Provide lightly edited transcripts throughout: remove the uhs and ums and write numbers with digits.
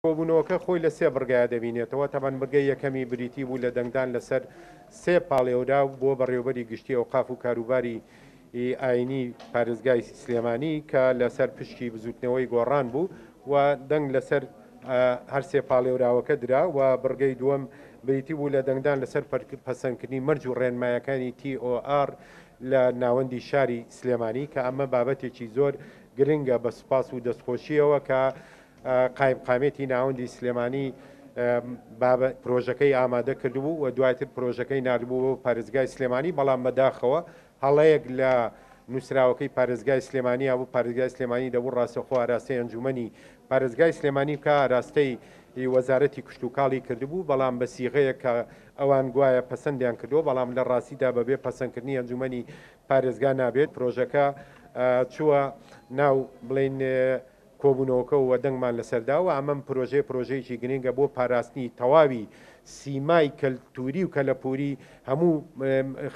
کۆبوونەوەکە خۆی لە سێ بڕگەیا دەبینێتەوە، تەبعەن بڕگەی یەکەمی بریتی بوو لە دەنگدان لەسەر سێ پاڵێوراو بۆ بەڕێوەبەری گشتی ئەوقاف و کاروباری ئاینی پارێزگای سلێمانی کە لەسەر پشکی بزووتنەوەی گۆڕان بوو و دەنگ لەسەر هەر سێ پاڵێوراوەکە درا و بڕگەی دووەم بریتی بوو لە دەنگدان لەسەر پەسەندکردنی مەرج و ڕێنمایەکانی TOR لە ناوەندی شاری سلێمانی کە ئەمە بابەتێکی زۆر گرنگە بە سوپاس و دەستخۆشییەوە کە قایمقامیەتی ناوەندی سلێمانی پرۆژەکەی ئامادە کردبوو و دواتر پرۆژەکەی ناردبوو بۆ پارێزگای سلێمانی، بەڵام بەداخەوە هەڵەیەک لە نووسراوەکەی پارێزگای سلێمانی هەبوو، پارێزگای سلێمانی دەبوو ڕاستەوخۆ ئاراستەی ئەنجوومەنی پارێزگای سلێمانی بکا، ئاراستەی وەزارەتی کشتوکاڵی کردبوو، بەڵام بە سیغەیەک کە ئەوان گوایە پەسەندیان کردووە، بەڵام لە ڕاستیدا بەبێ پەسەندکردنی ئەنجوومەنی پارێزگا نابێت. پرۆژەکە چووە ناو بڵێین کۆبوونەوەکە و دەنگمان لەسەر دا و ئەمەم پرۆژەیە پرۆژەیەکی گرنگە بۆ پاراستنی تەواوی سیمای کەلتووری و کەلەپووری هەموو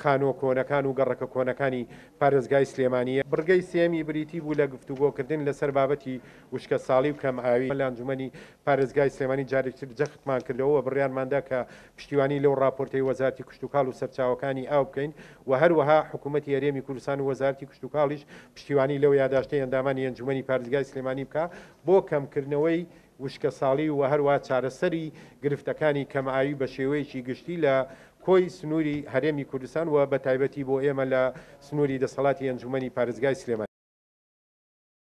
خانووە کۆنەکان و گەڕەکە کۆنەکانی پارێزگای سلێمانییە. بڕگەی سێیەمی بریتی بوو لە گفتوگۆکردن لەسەر بابەتی وشکەساڵی و کەمئاوی. لە ئەنجومەنی پارێزگای سلێمانی جارێکی تر جەختمان کردەوە و بڕیارمان دا کە پشتیوانی لەو ڕاپۆرتەی وەزارەتی کشتوکاڵ و سەرچاوەکانی ئاو بکەین و هەروەها حکوومەتی هەرێمی کوردستان و وەزارەتی کشتوکاڵیش پشتیوانی لەو یاداشتەی ئەندامانی ئەنجومەنی پارێزگای سلێمانی بکا بۆ کەمکردنەوەی وشکەساڵی و هەروەها چارەسەری گرفتەکانی کەمئاوی بە شێوەیەکی گشتی لە کۆی سنووری هەرێمی کوردستان و بە تایبەتی بۆ ئێمە لە سنووری دەسەڵاتی ئەنجومەنی پارێزگای سلێمانی.